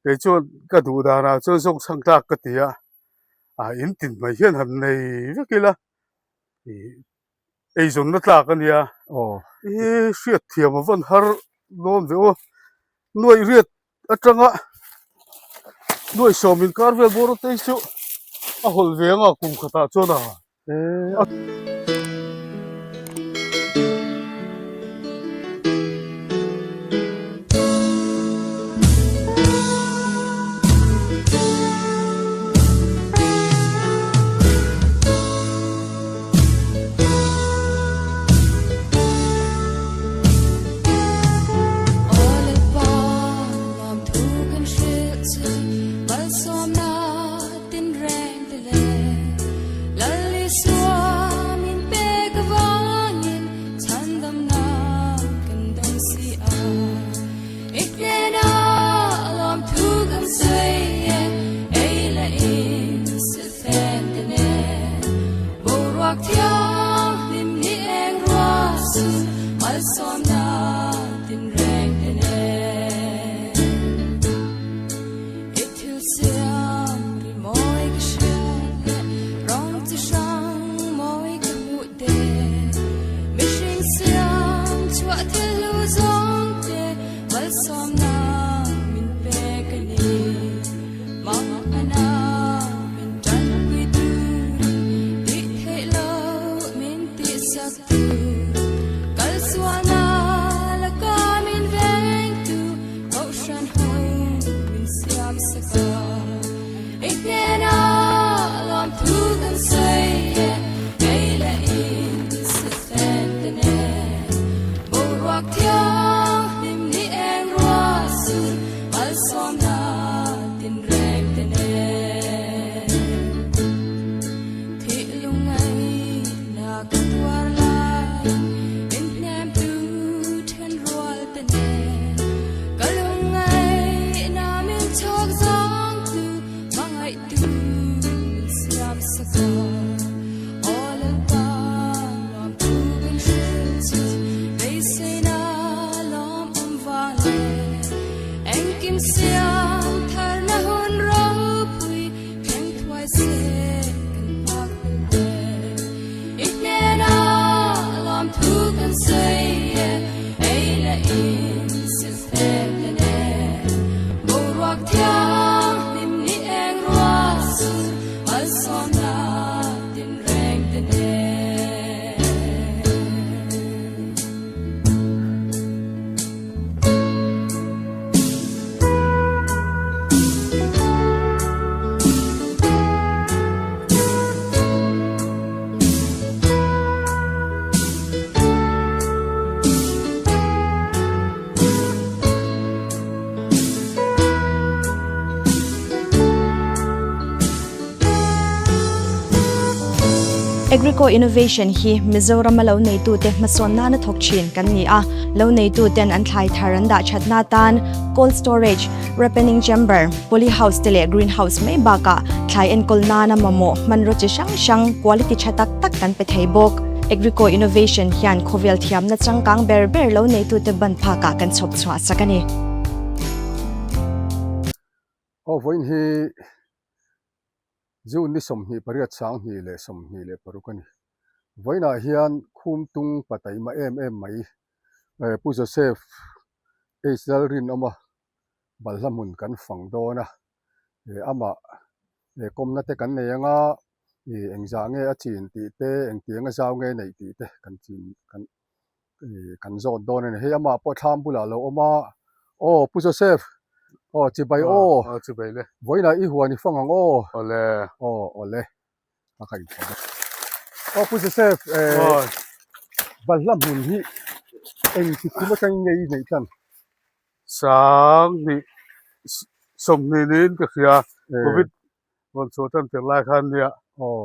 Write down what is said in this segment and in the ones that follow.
Kei chuan ka duh danah chuan zawng chhang tlak ka ti a, ah in tin mai hian han nei vek ila ih eizawnna tlak a nia i hriat thiam a vawn har dawn ve aw nuaih riat atanga nuaih sawm inkar vel bawr te hi chu a hawlh ve anga kum khatah chuan a. Agrico Innovation hi Mizorama lo neitute hmasawn nana thawk thin kan ni a, lo neituten an thlai thar an dah thatna atan cold storage, ripening chamber, poly house te leh green house mai bakah thlai enkawl nana mamawh hmanraw chi hrang hrang quality tha tak tak kan pe thei bawk. Agrico Innovation hian khawvel thiamna changkang ber ber lo neitute ban phakah kan chhawp chhuah sak a ni. Aw vawiin hi June ni 28 sanghnih leh 26 a ni. Vawiinah hian Khumtung pataima em em mai Pu Joseph H Lalrinawma balhla hmun kan fang dawn a, amah kawmna te kan nei anga engzah nge a chin tih te engtiang a zau nge neih tih te kan chin kan kan zawt dawn a ni. Hei amah pawh thlam bulah a lo awm a, aw Pu Joseph aw chibai aw aw chibai le vawiinah i huan i fang ang aw awle aw awle a ka inthawh dawn aw Pu Joseph eh balhla hmun hi eng chi khum atangin nge i neih tan? 20 20 niin ka hria covid rawn chhuah tan tir lai khan nia aw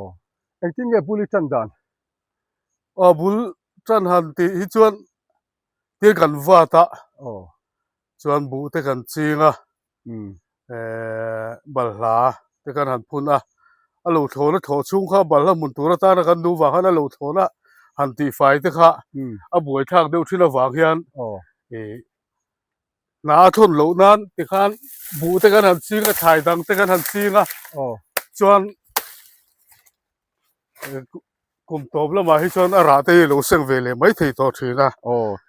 engtin nge bul i tan dan? Aw bul tan han tih hi chuan thil kan vat a aw chuan buh te kan ching a eh balhla te kan han phun a a lo thlawna thlawh chhung kha balhla hmun tur atana kan duh vang khan a lo thlawna han tihfai te kha a buaithlak deuh thin avang hian aw ih. Hna a thawn loh nan tikhan buh te kan han ching a, thlai dang te kan han ching a, chuan kum tawp lamah hi chuan a rah te hi a lo seng ve leh mai thei tawh thin a,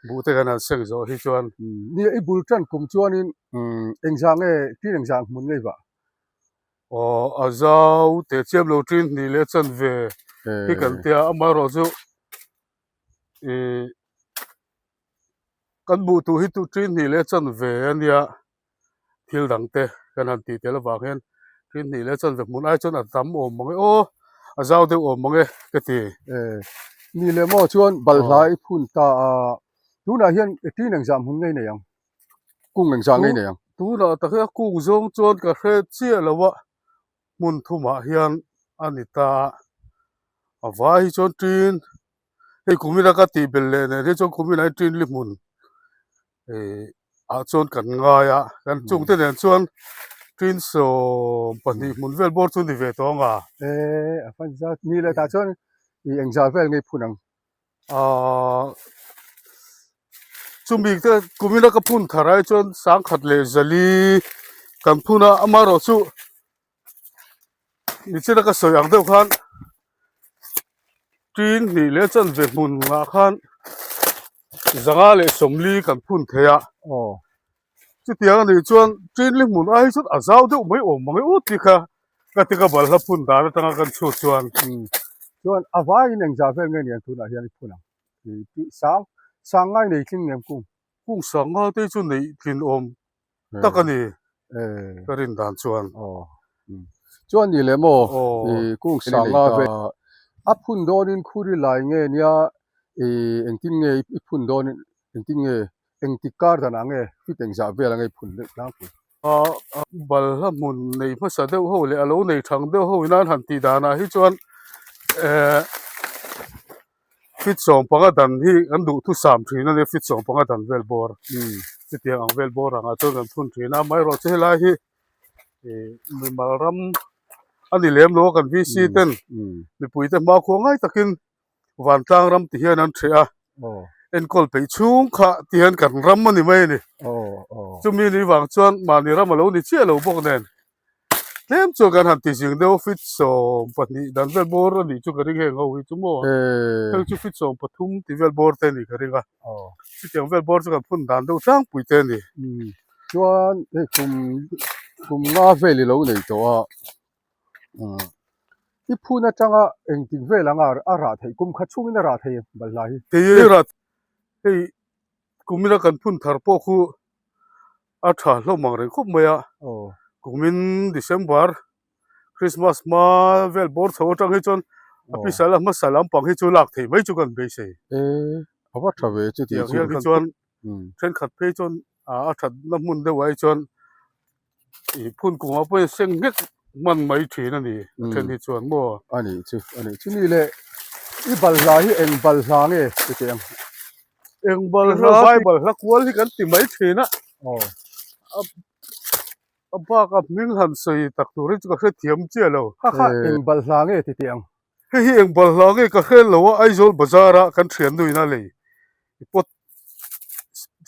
buh te kan han seng zawh hi chuan. Nia i bul tan kum chuanin engzah nge tin engzah hmun ngei vah? Aw a zau teh chiam lo tin hnih leh chanve hi kan tia amaherawh chu ih. Kan buh tur hi chu ṭin hnih leh chanve a nia, thil dang te kan han tih tel avang hian ṭin hnih leh chanve hmun ai chuan a tam awm mang e aw, a zau deuh awm mang e ka ti. E, ni leh maw chuan balhla i phun ta a, tunah hian ṭin engzah hmun ngei nei ang? Kung engzah ngei nei ang? Tunah tak hian kung zawng chuan ka hre chiah lo a, hmun thumah hian a ni ta a, a vai hi chuan ṭin hei kumina ka tih belh leh nen hi chuan kumina hi ṭin li hmun ih ah chuan kan ngai a kan chung te nen chuan ṭin 12 hmun vel bawr chu ni ve tawh ang a. Eh a fan zat ni leh tah chuan ih engzah vel ngei phun ang. Ahh chumi te kumina ka phun thar ai chuan 1400 kan phun a amaherawhchu Nichina ka sawi ang deuh khan tin hnih leh chanve hmun ah khan 540 kan phun thei a aw chutiang anih chuan tin li hmun ai hi chuan a zau deuh mai awm mang e ut tih kha ka ti ka balhla phun dan atanga kan chhut chuan chuan a vaiin engzah vel nge niang tunah hian i phun ang tih sang sang ngai nei tling em kung kung sang ngai te chu neih tlin awm tak a ni ka rin dan chuan. Chuan ni leh maw kung sanga ve a phun dawnin khuri lai nge nia engtin nge i phun dawnin engtin nge engtik kar danah nge fit engzah vel a nge i phun deuh tlangpui. Balhla hmun nei hmasa deuh ho leh a lo nei thang deuh ho in an han tih danah hi chuan Fit 15 dan hi kan duh thusam thin a nia, fit 15 dan vel bawr chutiang ang vel bawr angah chuan kan phun thin a, amaherawhchu chu helai hi ih mimal ram a ni lem lo a kan VC ten mipui te hmakhua ngai takin vantlang ram ti hian an hreh a, enkawl peih chhung kha ti hian kan ram a ni mai a ni, chumi ni vang chuan mahni ram a lo ni chiah lo bawk nen. Tlem chuan kan han ti zing deuh fit 12 dan vel bawr a nih chu ka ring heng ho hi chu maw heng chu fit 13 tih vel bawr te a nih ka ring a chutiang vel bawr chu kan phun dan deuh tlangpui te a ni. Chuan hei kum kum nga vel i lo nei tawh a i phun atanga engtik vel anga a rah theih kum khat chhungin a rah thei em balhla hi. Hei rah hei Kumina kan phun thar pawh khu a tha hlawm ang reng khawp mai a, kumin December Christmas hma vel bawr chho atang hi chuan a pisal a hmasa lampang hi chu lak theih mai chu kan beisei. E a va tha ve chu tih chu. Tiang hian chuan thenkhat phei chuan a thatna hmun deuh ah hi chuan Ih phun kungah pawh hian seng nghek hman mai thin a ni a then hi chuan maw. A nih chu a nih chu ni le i balhla hi eng balhla nge ti teh ang. Eng balhla vai balhla kual hi kan ti mai thin a. Aw. A bak a hming han sawi tak tur hi chu ka hrethiam chiah lo. Kha kha eng balhla nge ti teh ang. Hei hi eng balhla nge ka hre lo a Aizawl bazar a kan thian nuin a lei pot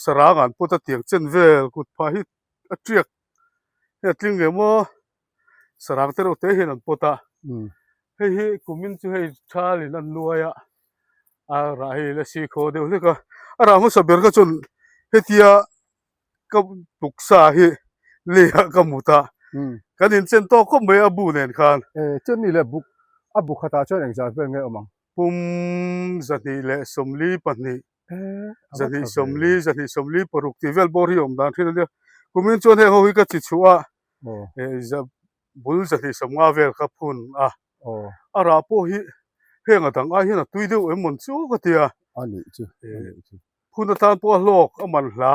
sarang an put a tiang chen vel kut phah hi a tiak hei a tling ve maw sarang te reuh te hian an pawt a hei hi kumin chu hei thal in an nuai a a rah hei la si khaw deuh hlek a a rah hmasa ber kha chuan hetia ka tuksa hi lei ah ka mut a kan inchen tawk khawp mai a bu nen khan chuan ni leh buk a bu khatah chuan engzah vel nge awm ang pum 222 240, 246 tih vel bawr hi awm dan thin a nia. Kumin chuan heng ho hi ka chi chhuah a, bul 250 vel ka phun a. A rah pawh hi heng a dang ai hian a tui deuh em mawn chu ka ti a. Phun atan pawh a hlawk a man hla.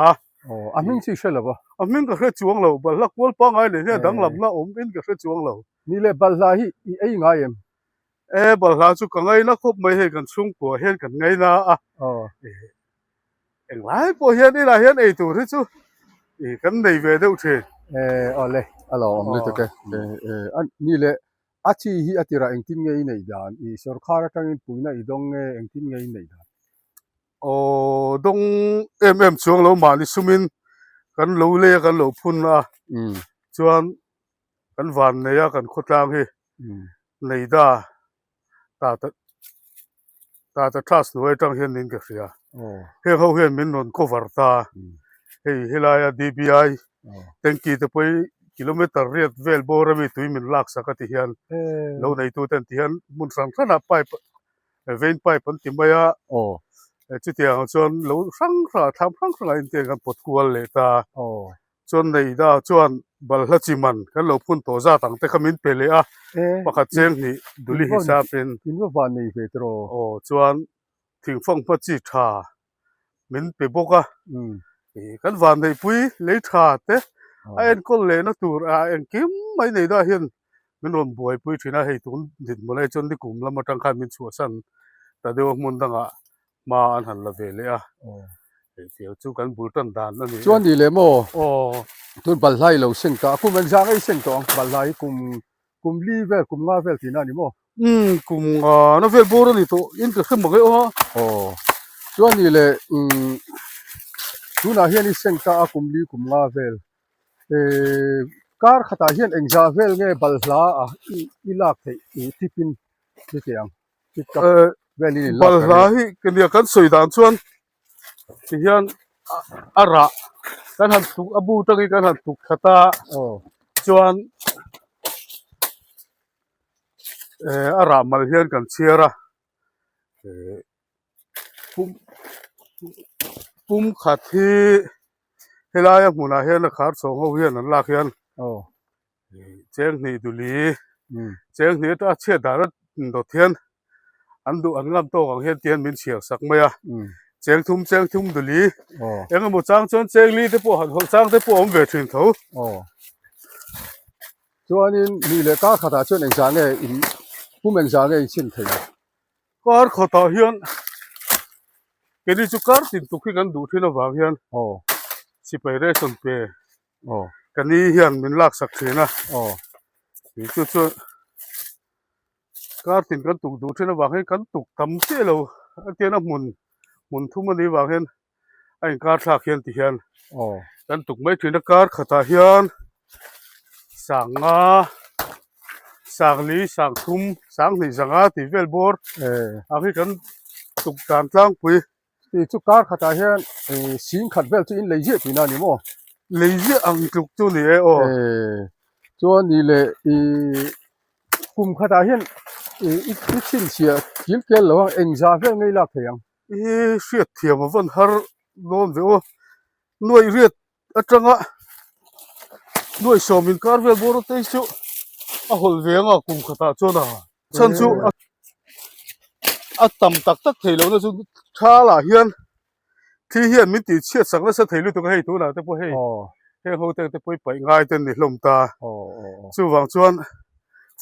A hming chu i hre lo va. A hming ka hre chuang lo, balhla kual pangngai leh hian a danglamna awm in ka hre chuang lo. Ni leh balhla hi i ei ngai em? E balhla chu ka ngaina khawp mai hei kan chhungkua hian kan ngaina a englai pawh hian inah hian ei tur hi chu ih kan nei ve deuh thin. E awle a lo awm lutuk e e a ni leh a chi hi a tirah engtin nge i neih dan ih sawrkhar atangin puihna i dawng nge engtin nge i neih dan. Aw dawng em em chuang lo mahni sumin. Kan lo lei a kan lo phun a chuan kan van nei a kan khawtlang hi Neida Tata Tata Trust hnuai atang hian nin ka hria. Heng ho hian min rawn cover ta. Hei helaia DBI tanky te pawh hi kilometer riat vel bawr ami tui min lak sak a ti hian lo neitu ten ti hian hmun hran hranah pipe vein pipe an ti mai a. Chutiang ah chuan lo hrang hrangah thlam hrang hrangah intiang kan pawt kual leh ta. Chuan Neida chuan balhla chi man kan lo phun tawh zat ang te kha min pe leh a, pakhat cheng hnih duli hisapin. In va van nei ve tawh. Aw chuan thingfang hma chi tha min pe bawk a, kan van neihpui lei tha te a enkawl lehna tur a engkim mai Neida hian min rawn buaipui thin a, hei tun dinhmun ah hi chuan nikum lam atang khan min chhuahsan ta deuh a hmun dangah hma an han la ve leh a hei tiang chu kan bul tan dan a ni chuan ni leh maw aw tun balhla i lo seng ta kum engzah ngei seng tawh ang balhla hi kum kum li vel kum nga vel tihna a ni maw umm kum nga na vel bawr a ni tawh in ka hre mak e aw aw chuan ni leh umm tunah hian i seng ta a kum li kum nga vel ehh kar khatah hian engzah vel nge balhla a i lak theih i tip in hetiang Balhla hi nia kan sawi dan chuan ti hian a rah kan han tuk a bu tangin kan han tuk that a chuan eh a rah mal hian kan chhiar a eh pum pum khat hi helaia hmunah hian a khar chhawng ho hian an lak hian. Cheng hnih duli cheng hnih atanga chhiat dan a dawt hian an duh an ngam tawk ang hian tihian min chhiar sak mai a cheng thum cheng thum duli eng emaw chang chuan cheng li te pawh han hawlh chang te pawh a awm ve thin tho. Chuanin ni leh kar khatah chuan engzah nge in pum engzah nge in chhin thei ang? Kar khatah hian keini chu kar tin tuk hi kan duh thin avang hian sipai ration pe Aw. Ka ni hian min lak sak thin a. Aw. Tih chu chu kar tin kan tuk duh thin avang hian kan tuk tam chiah lo a tian a hmun hmun thum a nih vang hian a inkar thlak hian ti hian Aw. kan tuk mai thin a kar khatah hian sanga sangli sangthum sanghnih zanga tih vel bawr ang hi kan tuk dan tlangpui. Tih chu kar khatah hian sing khat vel chu in lei ziah tihna a ni maw? Lei ziah ang tluk chu ni e aw. Chuan ni leh ih kum khatah hian i chhinchhiah kil kel lo a engzah vel ngei lak thei ang? I hriat thiam a vawn har dawn ve aw. Nuaih riat atanga nuaih sawm inkar vel bawr te hi chu a hawlh ve anga kum khatah chuan a chhan chu a tam tak tak thei lohna chu thalah hian thli hian min tih chhiat sak nasa thei lutuk a hei tunah te pawh hei heng ho te te pawh hi paih ngai te an ni hlawm ta chuvang chuan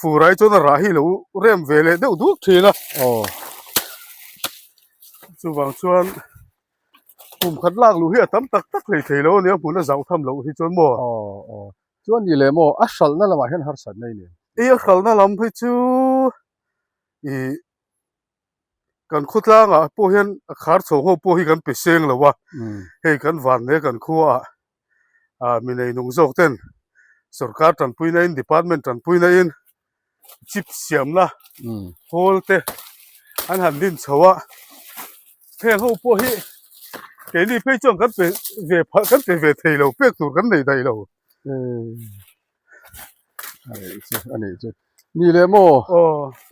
fur ai chuan a rah hi lo rem ve leh deuh duk thin a chuvang chuan. Kum khat lak luh hi a tam tak tak hlei thei lo a nia hmun a zauh tham loh hi chuan maw? Aw aw chuan ni leh maw a hralhna lamah hian harsatna i nei? I a hralhna lam hi chu ih kan khawtlangah pawh hian a khar chho ho pawh hi kan pe seng lo a hei kan van leh kan khuaah ah mi nei nung zawk ten sorkar tanpuina in department tanpuina in chips siamna hall te an han din chho a heng ho pawh hi keini phei chuan kan pe ve phah kan pe ve thei lo pek tur kan nei daih lo a nih chu ni leh maw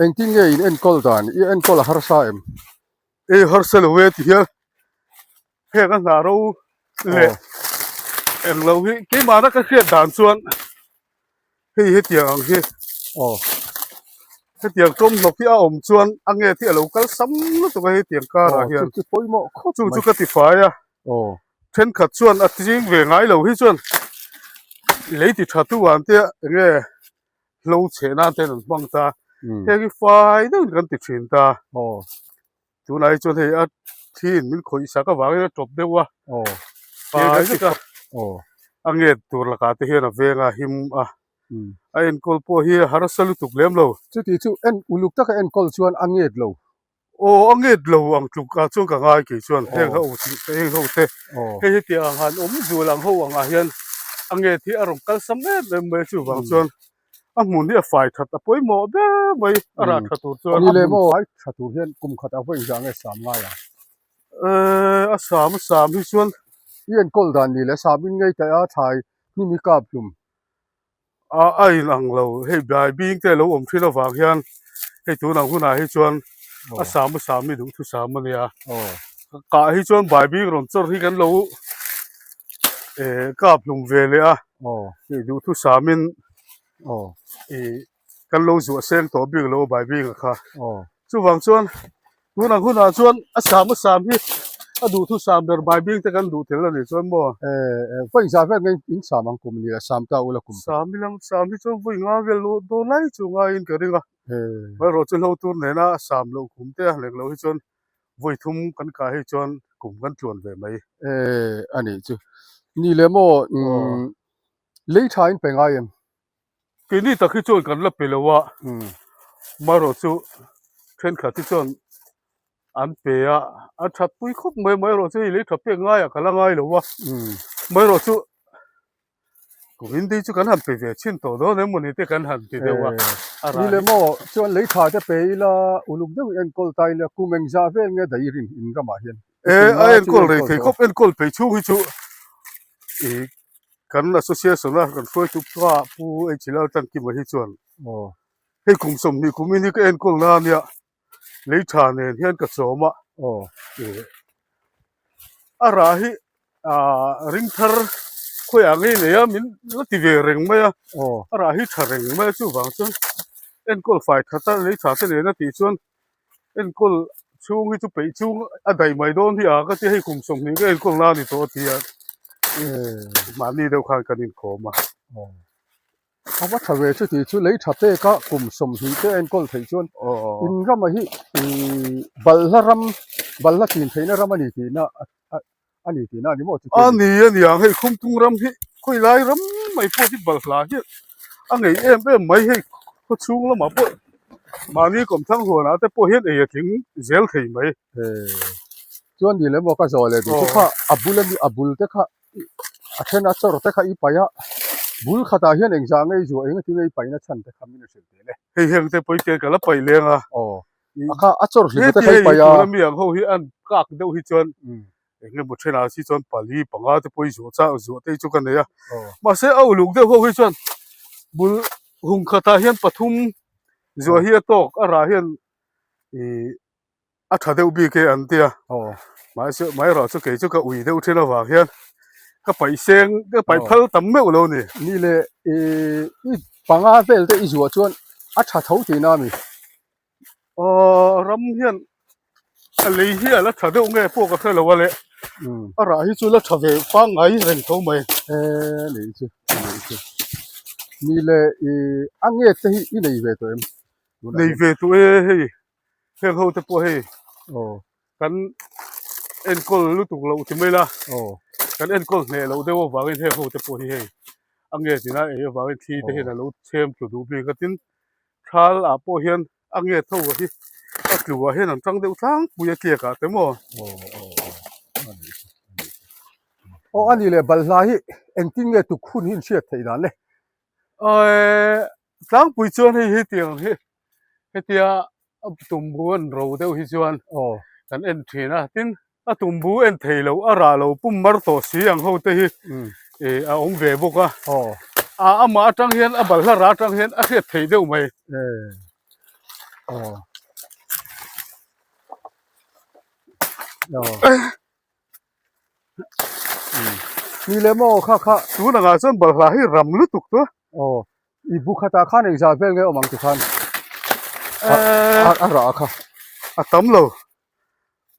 engtin nge in enkawl dan i enkawl a harsa em ei harsa lo e ti hian heng a hna ro leh eng lo hi keimahna ka hriat dan chuan hei hetiang ang hi aw hetiang tawm hnawk hi a awm chuan a nge hi a lo kal sam lutuk a hetiang karah hian chu pawimawh khawp chu chu ka ti fai a aw thenkhat chuan a ching ve ngai lo hi chuan lei ti tha tu ang te enge hlo chhe nan ten an hmang ta heng hi fai deuhin kan ti thin ta aw Tunah hi chuan hei a thiin min khawih sak avangin a tawp deuh a aw fai vek a aw a nget tur lakah te hian a veng a him a a enkawl pawh hi a harsa lutuk lem lo chuti chu en uluk taka enkawl chuan a nget lo. Aw a nget lo ang tluk ah chuan ka ngai kei chuan heng ho heng ho te hei hi tiang ang han awm zul ang ho ang ah hian a nget hi a rawn kal sam em em mai a chuvang chuan a hmun hi a fai that a pawimawh ber mai a rah tha tur chuan. Ni leh maw fai tha tur hian kum khat a vawi zah nge sam ngai ang? Eee a sam a sam hi chuan i enkawl dan ni leh sam in ngei taih a thlai hnim hi kap hlum. A a in ang lo hei bai bing te a lo awm thin avang hian hei tunang hunah hi chuan a sam a sam hi duhthusam a nia kah hi chuan bai bing rawn chawr hi kan lo eh kap hlum ve leh a hei duhthusamin ih kan lo zuah seng tawh bik lo bai bing a kha chuvang chuan Tunah hunah chuan a sam a sam hi a duhthusam ber baibing te kan duh tel a nih chuan maw? Eh, vawi zah vel nge in sam ang kum ni a, sam ta ula kum. Sam i lang sam hi chuan vawi nga vel luh dawn lai chu ngaiin ka ring a. Hmaerawh chu hlo tur nena a sam loh kum te a hlek loh hi chuan vawi thum kan kah hi chuan kum kan tluan ve mai. Eh, a nih chu. Ni leh maw, lei tha in pe ngai em? Keini tak hi chuan kan la pe lo a, marawh chu thenkhat hi chuan an pe a, a that pui khawp mai marawh chu hei lei tha pek ngaiah ka la ngai lo a, marawh chu kum hindi chu kan han pe ve chhin tawh dawn em mawni te kan han ti deuh a, a rah hi. Ni le maw chuan lei tha te pe ila uluk deuh in enkawl ta ila kum engzah vel nge daih rin in ramah hian. E a enkawl rei thei khawp enkawl phei chhung hi chu ih Kan association a kan hruaitu pa Pu H Laltankima hi chuan hei kum 20 kum in hi ka enkawl na ania lei tha nen hian ka chawm a a rah hi ah ring thar khawiah ngei nei a min la ti ve reng mai a a rah hi tha reng mai a chuvang chuan enkawl fai that a lei tha te nen a tih chuan enkawl chhung hi chu peih chhung a daih mai dawn hi a ka tia hei kum 20 ka enkawl na a ni tawh a ti a mahni deuh khan kan inkawm a. A va tha ve chu tih chu lei tha pek a kum 20 te a enkawl theih chuan in rama hi ih balhla ram balhla chin theihna ram a ni tihna a ni tihna a ni maw chu A ni a ni ang hei Khumtung ram hi khawi lai ram mai pawh hi balhla hi a ngei em em mai hei khaw chhung lamah pawh mahni kawmthlang huanah te pawh hian ei a tling zel thei mai. Chuan ni lem aw ka zawh leh duh chu kha a bul ami a bul te kha a then a chawr te kha i paih a bul khatah hian engzah ngei zuah eng ati ngei paihna chhan te kha min a hrilh teh le. Hei heng te pawh i ken ka la paih leng a. A kha a chawr hlim te kha i paih a. Heti hei tuna mi ang ho hi an kak deuh hi chuan eng emaw thenah si chuan pali panga te pawh hi zuah chak zuah te hi chu ka nei a mahse a uluk deuh ho hi chuan bul hung khatah hian pathum zuah hi a tawk a rah hian ih a tha deuh bik e an tia mahse maherawh chu kei chu ka ui deuh thin avang hian ka paih seng ka paih phal tam meuh lo a ni. Ni le ih i panga vel te i zuah chuan a tha tho tihna a mi. Aw ram hian a lei hi a la tha deuh nge pawh ka hre lo a le a rah hi chu la tha ve pangngai reng tho mai e nei chu nei chu ni le i a nge te hi i nei ve tawh em nei ve tawh e hei heng ho te pawh hei aw kan enkawl lutuk loh ti mai la kan enkawl hneh loh deuh avangin heng ho te pawh hi hei a nge tina ei avangin thli te hian a lo chhem tlu duh bik a tin Thal ah pawh hian a nge tho a hi a tlu ah hian an tang deuh tlangpui a tliak ah te maw. Aw a ni le balhla hi engtin nge tukhun hi in hriat theih dan le? Ae tlangpui chuan hei hi tiang hi hetia a tumbu an ro deuh hi chuan kan en thin a tin A tumbu en thei lo, a rah lo pum mar tawh si ang ho te hi ih a awm ve bawk a. A amah atang hian a balhla rah atang hian a hriat thei deuh mai. Ni le maw kha kha. Tun angah chuan balhla hi ram lutuk chu. I bu khatah khan engzah vel nge awm ang tikhan a rah kha. A tam lo.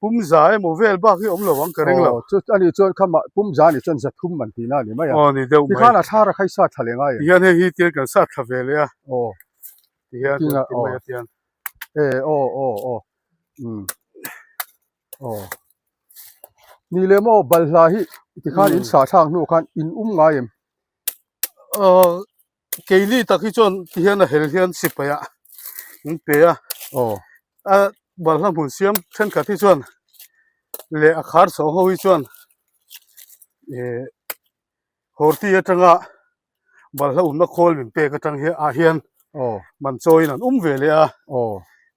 Pum za emaw vel bak hi awm lo ang ka ring lo. Aw chu ani chuan kha mah pum za anih chuan za thum man tihna a ni mai a. Aw ni deuh mai. Tikhan a thlar a kha i sat thla leh ngai em? Tihian hei hi tian kan sat thla ve leh a. Aw. Tihian kan ti mai a tian. E aw aw aw umm aw. Ni leh maw balhla hi tikhan in sah thlak hnu khan in um ngai em? Aw keini tak hi chuan tihian a hel hian sipai ah in pe a. Aw. A. Balhla hmun siam thenkhat hi chuan leh a khar chho ho hi chuan eh horti atanga balhla umna khawl min pek atang hi ah hian man chawiin an um ve leh a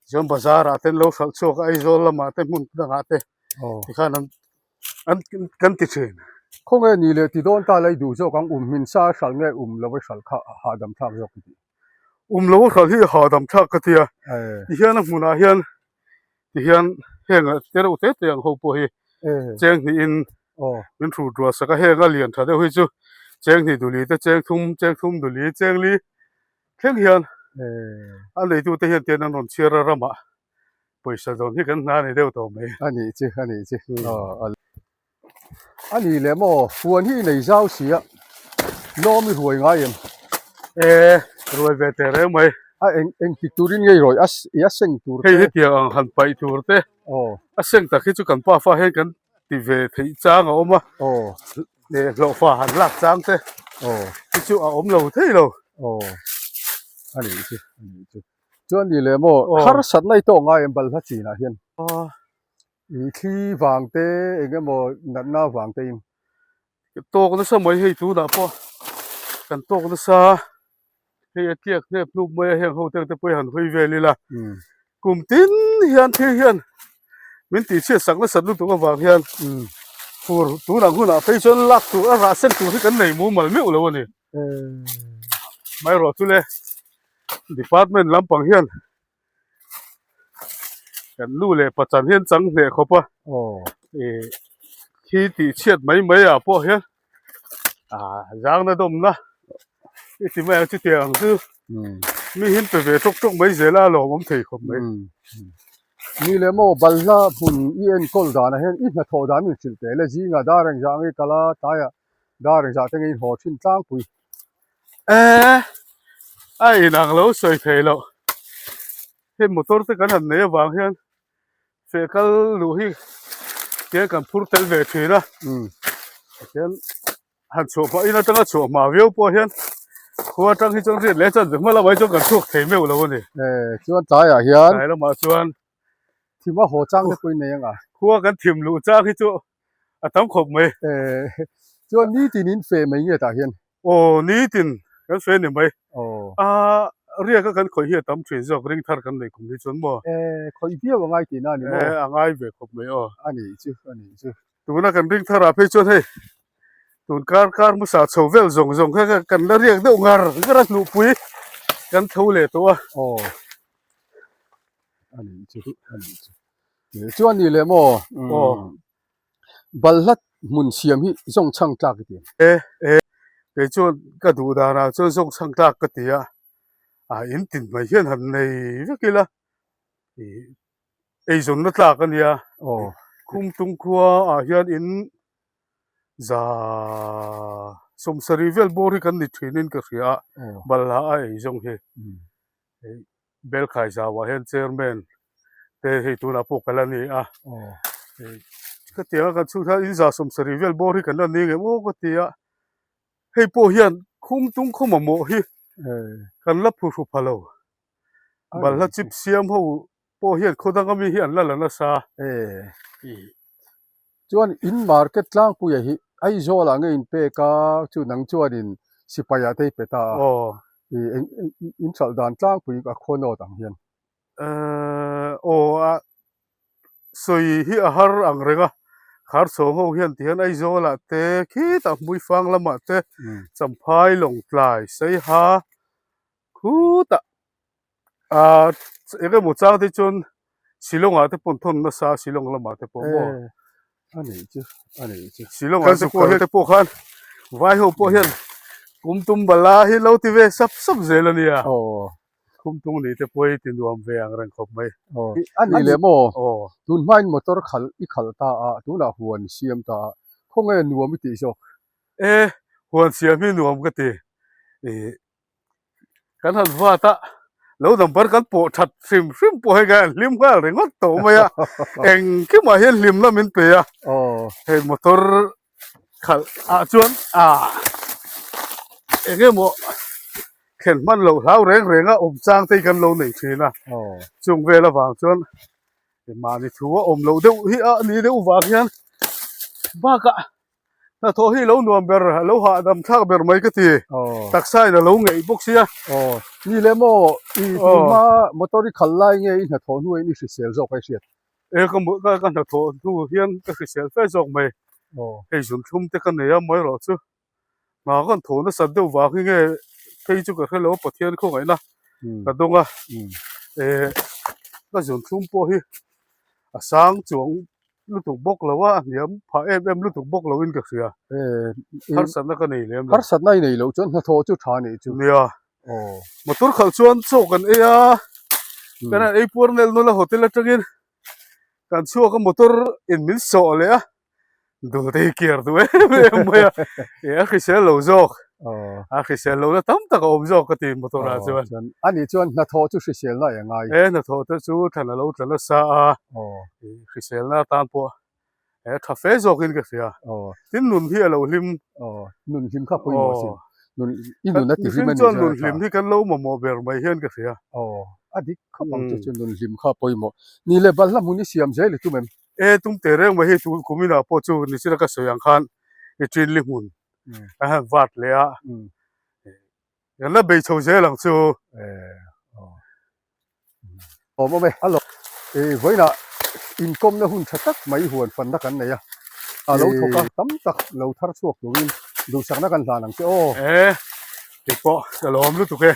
tichuan bazar ah te an lo hralh chhuak a Aizawl lamah te hmun dangah te tikhan an an kan ti thin. Khawnge ni leh ti dawn ta lai duh zawk ang um hmin sa a hralh nge um lo a hralh kha hahdam thlak zawk i tih. Um lo a hralh hi hahdam thlak ka ti a, tihian a hmunah hian tihian heng te reuh te te ang ho pawh hi cheng hnihin min hrut rual sak a, heng a lian tha deuh hi chu cheng hnih duli te cheng thum cheng thum duli cheng li thleng hian a neitute hian tian an rawn chhiar a ramah pawisa zawn hi kan hna a ni deuh tawh mai. A nih chu a nih chu A ni leh maw? Huan hi i nei zau si a, lawm i ruai ngai em? E, ruai ve teh reng mai. A eng eng ti turin nge i rawih a i a seng tur te? Hei hetiang ang han paih tur te. Aw. A seng tak hi chu kan pa fa hian kan ti ve theih chang a awm a. Aw. E, hlawhfa han lak chang te. Aw. Hi chu a awm lo thei lo. Aw. A nih chu, a nih chu. Chuan ni leh maw? Harsatna i tawk ngai em balhla chinah hian? Aw. I thli vang te eng emaw natna vang te in. Ka tawk nasa mai hei tunah pawh kan tawk nasa hei a tliak hnep hnup mai a heng ho te te pawh hi han hawi vel ila kum tin hian thil hian min tih chhiat sak nasat lutuk avang hian fur tunah hunah phei chuan lak tur a rah sen tur hi kan nei mumal meuh lo a ni amaherawhchu le department lampang hian Kan nu leh pachan hian chang hneh khawp a ih khi tih chhiat mai mai ah pawh hian ah zangna dawmna i ti mai ang chutiang ang chu mi hian pe ve tawk tawk mai zel a a lawmawm thei khawp mai. Ni leh maw balhla hmun i enkawl danah hian i hnathawh dan min hrilh teh le zingah dar engzah nge kal a tlaiah dar engzah te nge in haw thin tlangpui. Eh a inang lo sawi thei loh hei motor te kan han nei avang hian feh kal luh hi tiang kan phur tel ve thin a tihian han chhuah hma in atanga chhuah hma viau pawh hian khua atang hi chuan riat leh chuan hma lamah hi chuan kan chhuak thei meuh lo a ni. Eh chuan tlaiah hian tlai lamah chuan thim a haw chang te pawh in nei ang a. Khua kan thim luh chang hi chu a tam khawp mai. Eh chuan nitin in feh mai nge tah hian. Aw nitin kan sawi a ni mai. Aw. A riak a kan khawih hi a tam thin zawk ring thar kan nei kum hi chuan maw. Eh khawih viau a ngai tihna a ni maw. Eh a ngai ve khawp mai aw. A nih chu a nih chu. Tuna kan ring thar ah phei chuan hei tun kar kar hmasa chho vel zawng zawng kha kan la riak deuh ngar ngar a hnuhpui kan tho leh tawh a. Aw. A nih chu a nih chu. Chuan ni leh maw. Aw. Balhla hmun siam hi zawng chhang tlak i ti em? E, e, kei chuan ka duh danah chuan zawng chhang tlak ka ti a, a in tin mai hian han nei vek ila, ih eizawnna tlak a nia, Aw. Khumtung khua ah hian in za sawmsarih vel bawr hi kan ni thin in ka hria a, balhla a ei zawng hi. Belkhai zauah hian chairman te hei tunah pawh ka la ni a ka ti a kan chhung hian in za 70 vel bawr hi kan la ni ngei maw ka ti a hei pawh hian khum tung khaw mamawh hi kan la phuhru pha lo balhla chip siam ho pawh hian khaw danga mi hi an la la nasa. Chuan in market tlangpuia hi Aizawl ah nge in pek a chu nang chuanin sipai ah te i pe ta a ih in hralh dan tlangpui a khaw nawt ang hian. Aw a sawi hi a har ang reng a Kharchhawng ho hian tihian Aizawl ah te khitah Hmuifang lamah te Champhai Lawngtlai Saiha khutah Ahh eng emaw chang te chuan Shillong ah te pawh an thawn nasa a Shillong lamah te pawh maw a nih chu a nih chu Shillong ah te pawh hian te pawh khan vai ho pawh hian kum tum bala hi lo ti ve sap sap zel a nia aw khum tung nih te pawh hi ti nuam ve ang reng khawp mai aw a nih leh maw aw tun hmain motor khalh i khalh ta a tunah huan i siam ta a khawnge nuam i tih zawk e huan siam hi nuam ka ti ih Kan han vat a, lo number kan pawh that hrim hrim pawh hei kan hlim nghal ringawt tawh mai a, engkimah hian hlimna min pe a, hei motor khalh ah chuan ah eng emaw thlen hman loh hlau reng reng a awm chang te hi kan lo nei thin a, chung vel avang chuan. Mahni thu a awm loh deuh hi a ni deuh vang hian bakah hnathawh hi lo nuam ber a lo hahdam thlak ber mai ka ti. Taksa in a lo ngeih bawk sia. Aw ni le maw i tunhma motor i khal lai nge i hnathawh hnuah in i hrisel zawk a i hriat? E ka ka hnathawh hnu hian ka hrisel fe zawk mai. Hei zunthlum te ka nei a amaherawh chu Hna kan thaw nasat deuh vang hi nge phei chu ka hre lo a Pathian khawngaihna ka dawng a eh ka zun thlum pawh hi a sang chuang lutuk bawk lo a a hniam phah em em lutuk bawk lo in ka hria harsatna ka nei lem lo harsatna i nei loh chuan hnathawh chu tha nih chu nia motor khalh chuan chaw kan ei a kan han ei puar nel nula hotel atangin kan chhuak a motor in min sawh leh a. Dul te hi kiar duh em em mai a, e a hrisel lo zawk, a hrisel lohna tam tak a awm zawk ka ti motor ah chuan. A nih chuan hnathawh chu hriselna eng ngai? E hnathawh te chu thlan a lo tla nasa a, hriselna atan pawh e tha fe zawkin ka hria. Tin nun hi a lo hlim. Nun hlim kha pawimawh asin. Nun i nun a ti hlim a nih chuan. Nun hlim hi kan lo mamawh ber mai hian ka hria. A dik khawp ang chu chu nun hlim kha pawimawh. Ni leh balhla hmun i siam zel i tum em? E tum teh reng mai hei tu kum inah pawh chu nichina ka sawi ang khan i ṭinli hmun a han vat leh a kan la bei chho zel ang chu. Awm awm e a e vawiinah inkawmna hun tha tak mai huan fanna kan nei a a lo thawk a tam tak lo thar chhuak turin duhsakna kan hlan ang che aw. E keipawh ka lawm lutuk e.